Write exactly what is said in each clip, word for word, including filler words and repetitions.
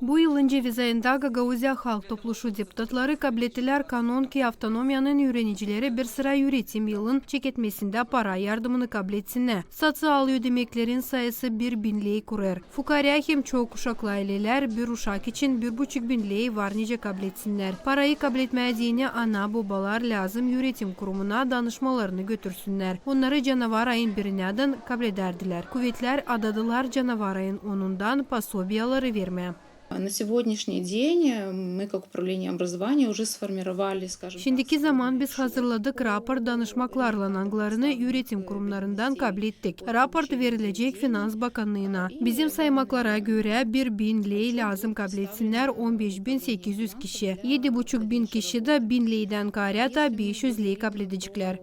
Bu yılın ceviz ayında Gagauziya Halk Topluşu deputatları kablettilär kanon, ki avtonomiyanın üürenicileri bir sıra üüretim yılın çeketmesindä para yardımını kabletsiniz. Soţial ödemeklerin sayısı bir bin ley kurêr. Fukaarä hem çok uşaklı aylelär bir uşak için bir buçuk bin ley var nicä kabletsiniz. Parayı kabletmää deyni ana-bobalar lääzım üüretim kurumuna danışmalarını götürsünnär. Onnarı canavar ayın birinädän kabledärdilär. Kuvetlär adadılar canavar ayın onundan posobiyaları vermää. На сегодняшний день мы, как управление образования, уже сформировали, скажем так, Şindiki zaman biz hazırladık raport danışmaklarlan, angılarını üüretim kurumnarından kablettik. Raport verilecek Finans bakannıına. Bizim saymaklara görä, bir bin ley lääzım kabletsinnär on beş bin sekiz üz kişi. Edi buçuk bin kişi dä bin leydän kaarä taa beş üz ley kabledeceklär.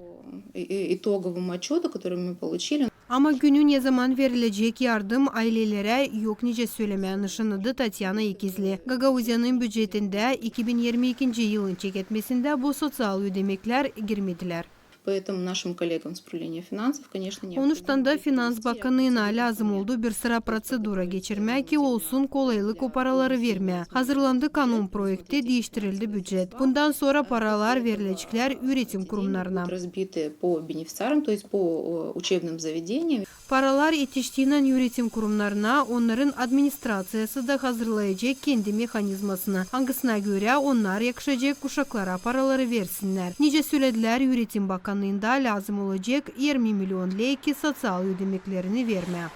Итоговому отчёту, который мы получили. Ama günü ne zaman verilecek yardım aylelerä yok nicä sölemää nışannadı Tatyana Ekizli. Gagauziyanın bücetindä iki bin irmi ikinci yılın çeketmesindä bu soţial ödemeklär girmedilär. Поэтому нашим коллегам с управления финансов, конечно, необходимо. Onuştan da Finans bakannıına lääzım oldu bir sıra proţedura geçirmää, ki olsun kolaylık o paraları vermää. Hazırlandı kanon proekti, diiştirildi bücet. Bundan sora paralar verileceklär üüretim kurumnarına. Разбиты по бенефициарам, то есть по, э, учебным заведениям. Paralar etiştiynän üüretim kurumnarına, onnarın administraţiyası da hazırlayacek kendi mehanizmasını, angısına görä onnar yakışacek uşaklara paraları versinnär. Nicä söledilär üüretim bakannıında, lääzım olacek irmi milion ley, ki soţial ödemeklerini vermää.